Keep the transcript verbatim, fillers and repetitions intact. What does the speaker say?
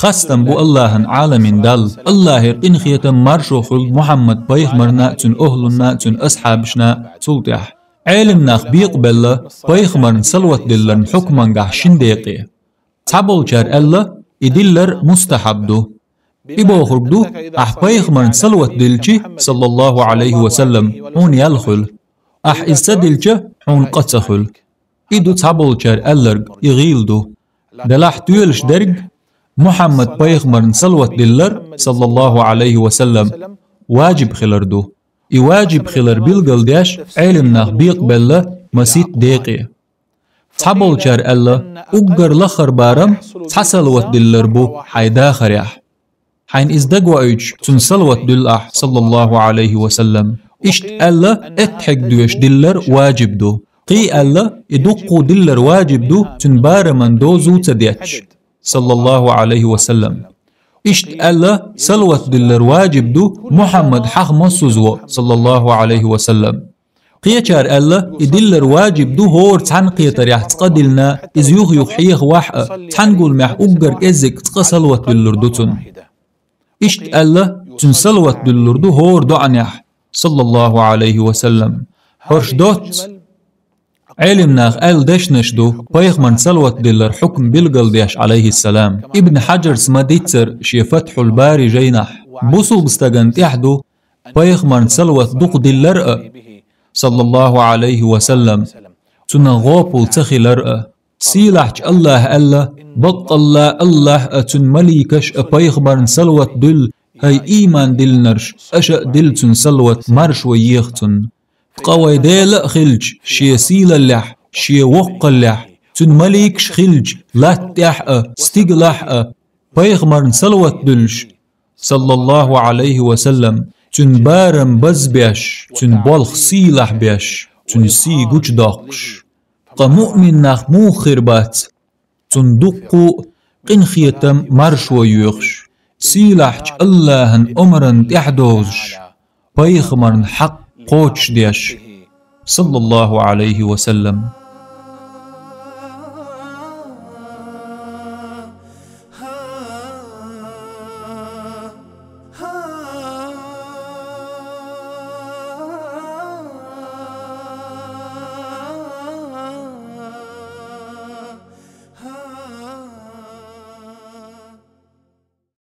Хастам бу Аллахьан, Ӏаламийн Далла. Аллахьера къинхетам, маршо хуьлда Мухьаммад пайхамарна а, цуьнан охӀлунна а, цуьнан асхьабашна а цул тӀаьхьа. Ӏелимнах бекъабелла пайхамарна салават дилларан хьукмангахь шина декъе. Цхьаболчара аьлла, и диллар мустахьаб ду. И бохург ду, ахь пайхамарна салават диллича, саллаллаху Ӏалайхи ва саллам, хьуна ял хуьлу. Ахь иза ца диллича, хьуна къа ца хуьлу. И ду цхьаболчара аьлларг, и гӀийла ду. Делахь тоьлуш дерг Мухьаммад пайхамарна салават диллар, саллаллаху Ӏалайхи ва саллам, важиб хилар ду. И важиб хилар билгалдеш Ӏелимнах бекъабелла масийтта декъе. Цхьаболчара аьлла, уггар лаххара барам цхьа салават диллар бу хьайн дахарехь. Хьайна иза дагавоуьйтуш, цунна салават дуьллу ахь, саллаллаху Ӏалайхи ва саллам. Иштта аьлла, эттхьиг доьшуш диллар важиб ду. Кхин аьлла, и дуккха диллар важиб ду, цуьнан бараман дозу ца детташ, саллаллаху Ӏалайхи ва саллам. Иштта аьлла, салават диллар важиб ду, Мухьаммад хьаха массаза во, саллаллаху Ӏалайхи ва саллам. Кхечара аьлла, и диллар важиб ду хӀора цхьана кхетарехь цкъа диллина, иза юха-юха хьехавахь а, цхьана гуламехь уггар кӀеззиг цкъа салават дуьллур ду цунна. Иштта аьлла, цунна салават дуьллур ду хӀора доӀанехь, саллаллаху Ӏалайхи ва саллам. ХӀорш доцца Ӏелимнаха аьлла дешнаш ду, пайхамарна салават диллар хьукм билгалдеш, Ӏалайхиссалам. Ибн Хьаджарс ма-дийццара шен Фатхьул-Бари жайнахь, бусулба стагана тӀехь ду пайхамарна салават дукха диллар а, саллаллаху Ӏалайхи ва саллам, цунах гӀопал ца хилар а. Сийлахьчу Аллахьа аьлла, баккъалла Аллахь а, цуьнан маликаш а пайхамарна салават дуьллу, хӀай ийман диллинарш, аша а дилла цунна салават, маршо еха цунна. Ткъа вай Дела а хилча шен сийлаллехь, шен воккхаллехь, цуьнан маликаш хилча латта тӀехь а, стигалахь а, пайхамарна салават дуьллуш, саллаллаху Ӏалайхи ва саллам, цуьнан барам базбеш, цуьнан болх сийлахь беш, цуьнан сий гучудоккхуш. Ткъа муъмин нах муха хир бац, цунна дуккха а къинхетам, маршо йоьхуш, сийлахьчу Аллахьан омрана тӀаьхьадовзуш, пайхамарна хьакъ кхочушдеш, саллаллаху Ӏалайхи ва саллам.